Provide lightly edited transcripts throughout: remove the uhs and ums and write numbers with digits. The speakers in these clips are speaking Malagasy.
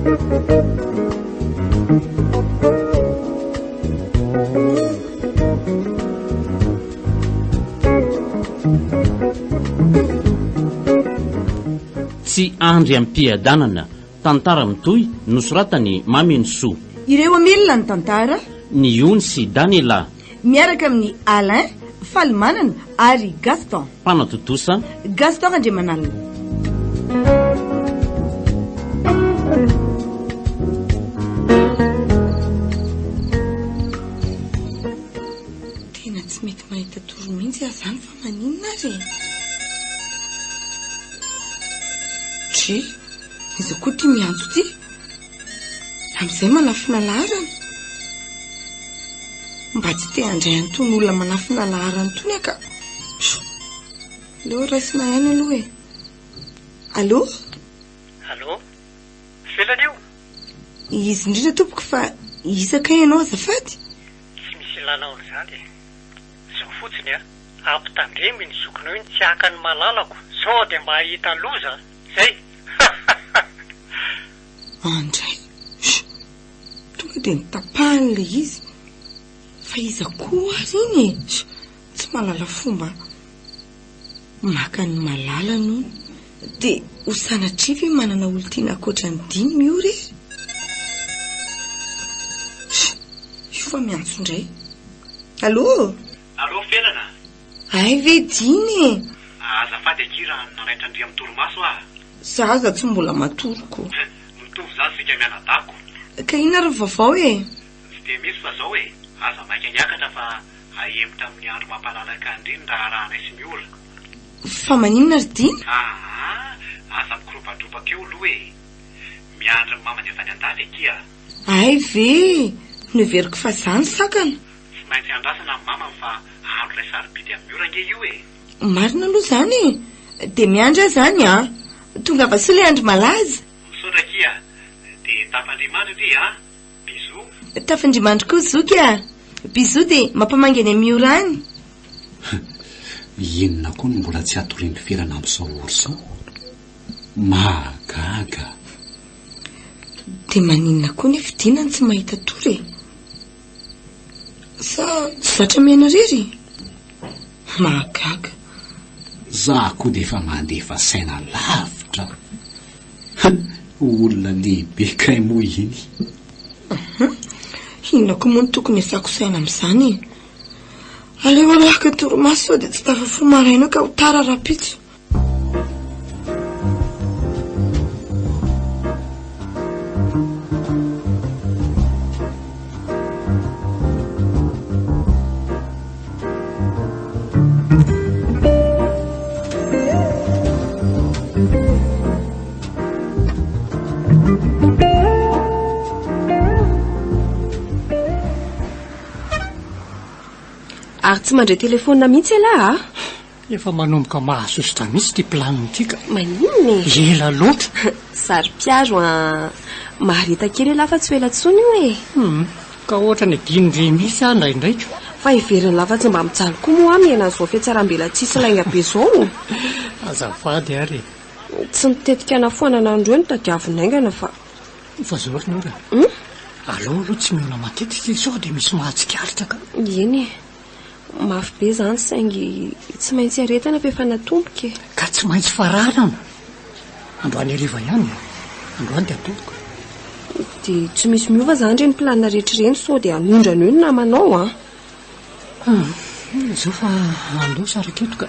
Tsy andry am-piadanana. Tantara mitohy nosoratan'i Mamenosoa. Ireo hamelona ny tantara. Ny Ony sy Daniela. Miaraka amin'i Alain, Falimanana ary Gaston. Mpanatontosa. Gaston Randriamanalina. Tena tsy mety mahita tory mihitsy aho izany fa maninona ary e? Dry, iza koa ity miantso ity? Amin'izay manafina laharana. Mba tsy te handray an'itony olona manafina laharana itony aho ka. Aleo raisina ihany aloha e. Allô? Allô? Felana io? Izy indrindra tompoko fa iza kay ianao azafady? Tsy misy ilana an'izany e. Izao fotsiny a, ampitandremo iny zokinao iny tsy haka ny malalako sao dia mba hahita loza. Zay! Andray! Sh! Tonga dia notapahany ilay izy. Fa iza koa ary iny e? Sh! Tsy mahalala fomba maka ny malalany hono. Dia ho sanatria ve manana olon-tiana ankoatra an'i Diny Miora e? Sh! Io fa miantso indray. Allô? Allô Felana? Hay ve Diny e? Azafady akia raha nanaitra an-dry amin'ny torimaso aho. Za aza tsy mbola matory ko. Mitovy zany sika mianadahiko. Ka inona ary ny vaovao e? Tsy dia misy fa zao e, aza maika hiakatra fa ahemotra amin'ny andro mampalalaka an-dry ny raharahanay sy Miora. Fa maninona ry Dina? Aa, aza mikoropadropaka eo aloha e! Miandry ny mamany avy any an-dafy akia. Hay ve! Noheveriko fa za no sakana. Tsy maintsy andrasana ny mamany fa andro iray sarobidy amin'i Miora ange io e! Marina aloha izany e! Dia miandry aho izany an! Tongava soa ilay andro malaza! Misaotra akia! Dia tafandria-mandry ndry an! Bisous! Tafandria-mandry koa zoky a! Bisous dia mampamangy any Miora any! Inona koa no mbola tsy hatorian'i Felana amin'izao ora izao? Mahagaga! Dia maninona koa nefa Dina no tsy mahita tory e? Sa tsy zatra miaina irery? Mahagaga. Za koa dia efa mandefa saina lavitra. Olona lehibe kay moa iny. Hum, inona koa moa no tokony hiasako saina amin'izany e? Aleo aloha haka torimaso sao dia tsy tafafoha maraina eo ka ho tara rahampitso. Ary tsy mandray telefaonina mihitsy ialahy a! Efa manomboka mahasosotra mihitsy ity planina ity ka. Maninona e? Ela loatra. Saro-piaro an. Mahareta kely ialahy fa tsy ho ela intsony io e. Hum, ka ohatra ny adinondry mihitsy aho indraindray ko. Fa heverin'lah fa tsy mba mijaly koa moa aho miaina an'izao fihatsarambelatsihy sy lainga be izao. Azafady ary e. Tsy ny tetika hanafoanana an'ireo no tadiavina haingana fa. Fa zao ry Nora. Hum? Aleo aloha tsy mihaona matetika e, sao dia misy mahatsikaritra ka. Eny e. Mafy be izany saingy tsy maintsy iaretana fa efa natomboka e. Ka tsy maintsy faranana. Androany hariva ihany e. Androany dia atomboka. Dia tsy misy miova izany ireny planina rehetra ireny sao dia hanondrana eo ny namanao an. Hum, izao fa andao saraka eto ka.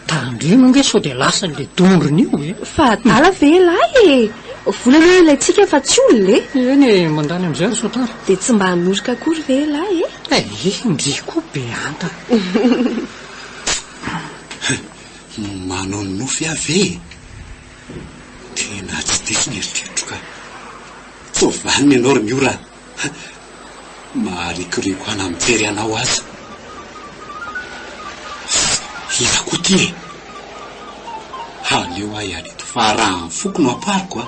Tandremo ange sao dia lasan'ilay dondrona io e. Fa adala ve ialahy e? Vola aloha ilaintsika fa tsy olona e. Eny e, mandany amin'izay ry Sotara. Dia tsy mba hanoroka akory ve ialahy e? Eh, ndry koa be anta. Manao nofy aho ve e? Tena tsy diso ny eritreritro ka. Tsy ho vanona ianao ry Miora a! Maharikoriko ahy na mijery anao aza. Iza koa ity e? Aleo aho hiala eto fa raha ny foko no ampariko a!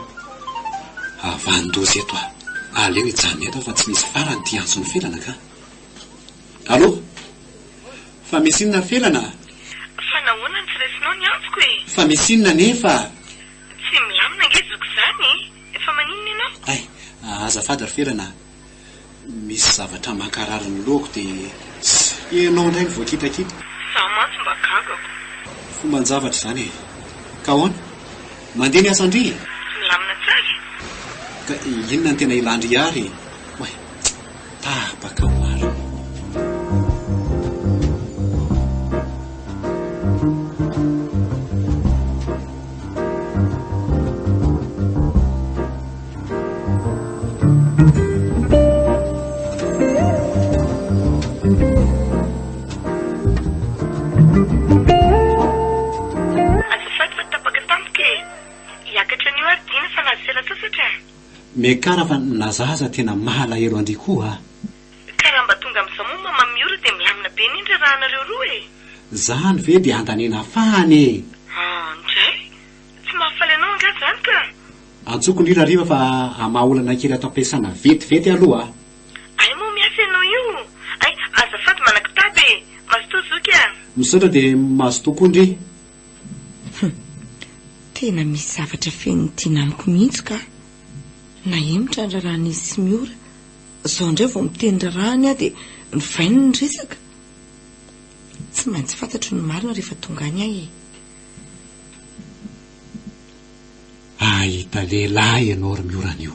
Havandoza eto aho. Aleo hijanona eto aho fa tsy misy farany ity antson'i Felana ka. Allô? Fa misy inona ry Felana a? Fa nahoana no tsy raisinao ny antsoko e? Fa misy inona anefa? Tsy milamina ange zoky izany e! Fa maninona ianao? Azafady ry Felana a! Misy zavatra mankarary ny lohako dia ianao indray no voakitakita. Izaho mantsy mba gagako. Fomban-javatra izany e! Ka ahoana? Mandeha ny asan-dry e? Milamina tsara. Ka inona no tena ilan-dry ary e? Oay! Tapaka marina. Azafady fa tapaka tampoka e! Hiakatra anio ary Dina fa nahazo fialan-tsasatra a! Miakara fa na za aza tena mahalahelo an-dry koa a! Ka raha mba tonga amin'izao moa mama Miora dia milamina be anie ny raharahanareo roa e! Zany ve dia andaniana fahana e! An ndray! Tsy mahafaly anao angaha izany ka! Antsoko ndry hariva fa hamaha olana kely ato am-piasana vetivety aloha a! Hay moa miasa ianao io! Hay, azafady manakitaba e! Mazotoa zoky a! Misaotra dia mazotoa koa ndry! Hum! Tena misy zavatra fenon'ity namako mihitsy ka! Nahemotra ny raharahan'izy sy Miora, izao indray vao miteny raharahany aho dia novainy ny resaka! Tsy maintsy fantatro ny marina rehefa tonga any aho e! Hahita lehilahy ianao ry Miorana io.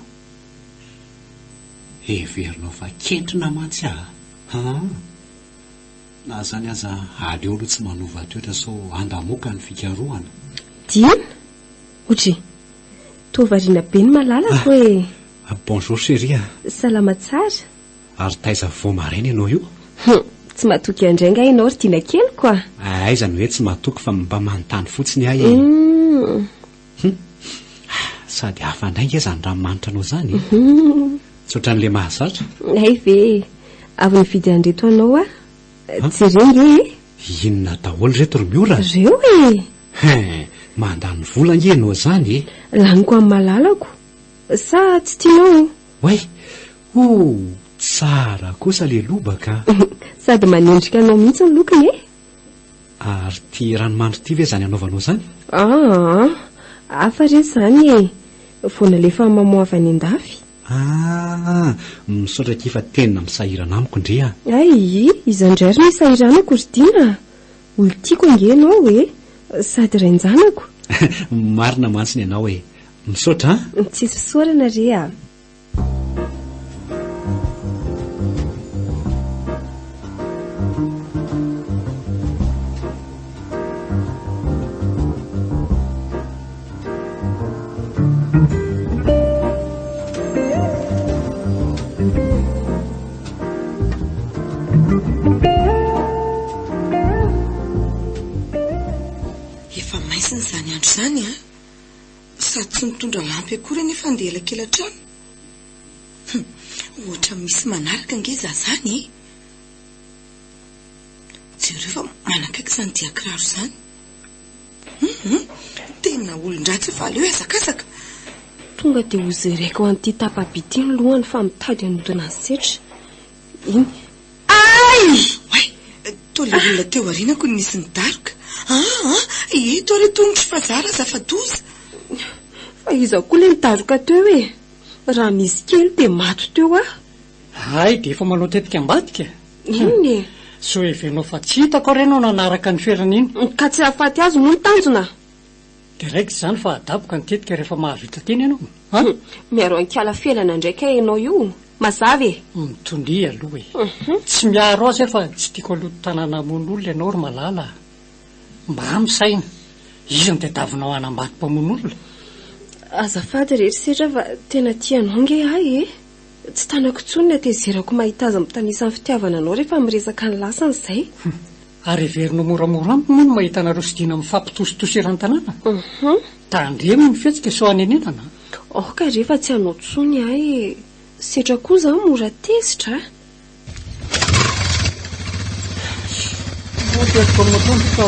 Heverinao fa kentrina mantsy aho a! Na izany aza aleo aloha tsy manova toetra sao handamoka ny fikarohana. Dina? Ohatry! Toa variana be ny malalako e! Bonjour chérie a! Salama tsara? Ary taiza vao maraina ianao io? Hum! Tsy matoky ahy indray angaha ianao ry Dina keliko a! Aiza no hoe tsy matoky fa mba manontany fotsiny aho e! Hum! Hum! Sady hafa indray ange izany ranomanitra anao izany e! Tsy ohatran'ilay mahazatra. Hay ve e! Avy nividy an'ireto anao aho. Jereo ange e! Inona daholo ireto ry Miora? Ireo e! Hein! Mandany vola ange ianao izany e! Laniko amin'ny malalako. Sa tsy tianao? Oay! Ooh! Tsara kosa le lobaka an! Sady manendrika anao mihitsy ny lokony e! Ary ity ranomandry ity ve izany anaovanao izany? Aa! Hafa re izany e! Vao nalefa maman avy any an-dafy. Aa! Misaotra akia fa tena misahirana amiko ndry a! Hay! Iza indray ary no isahiranako ry Dina a! Olon-tiako ange ianao e! Sady rain-janako. Marina mantsy ny anao e! Misaotra an! Tsisy fisaorana re a! Efa maizina izany andro izany an! Sady tsy nitondra lampy akory anefa handeha elakela-trano. Hum, ohatra misy manaraka ange za zany e! Jereo fa manakaiky izany dian-kiraro izany. Hum, hum, tena olon-dratsy io fa aleo hihazakazaka. Tonga dia ho zeraiko an'ity tapa-by ity ny lohany fa mitady hanodina ny setra. Iny. Ay! Oay! Toa ilay olona teo aorianako no nisy nidaroka. Aa! Eto ary tongotro fa zara aza fa doza. Fa iza koa ilay nidaroka teo e? Raha nisy kely dia maty teo aho. Hay dia efa manao tetika ambadika? Inona e? Sao heverinao fa tsy hitako ary ianao nanaraka ny ferana iny? Ka tsy hahafaty azy moa ny tanjona? Dia raikitra izany fa adaboka ny tetika rehefa mahavita tena ianao an! Miaro an'i-kala felana indray kay ianao io. Mazava e! Mitonia aloha e! Tsy miaro azy aho fa tsy tiako haloto tanàna hamono olona ianao ry Malala a! Mba misaina! Iza no tadiavinao hanambady mpamono olona? Azafady re ry Setra fa tena tia anao nge aho e! Tsy tanako intsony ny hatezerako mahita azy mitanisa ny fitiavana anao rehefa miresaka ny lasany izay. Ary heverinao moramora amiko moa ny mahita anareo sy Dina mifampitositosy eran-tanàna? Tandremo ny fihetsika sao hanenenana an! Aoka re fa tsy hanao tsony ahy e! Setra koa za mora tezitra a! Mody eto amin'ny atoandro fa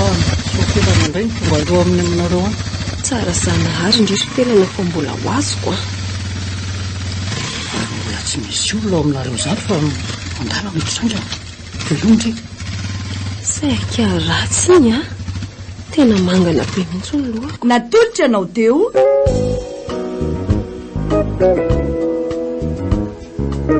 sao felana indray no tonga aloha amin'ny aminareo any. Tsara Zanahary ndry ry felana fa mbola ho azoko an! Ary mbola tsy misy olona ao aminareo izany fa mandala mitsangana. Veloma ndry. Saika ratsy iny an! Tena mangana be mihitsy ny lohako. Natolotra anao teo. Tsy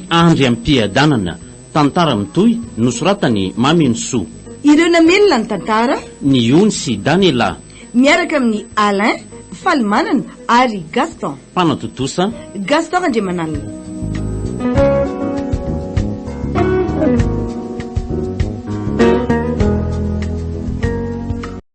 andry am-piadanana, tantara mitohy nosoratan'i Mamenosoa. Ireo namelona ny tantara. Ny Ony sy Daniela. Miaraka amin'i Alain, Falimanana ary Gaston. Mpanatontosa. Gaston Randriamanalina.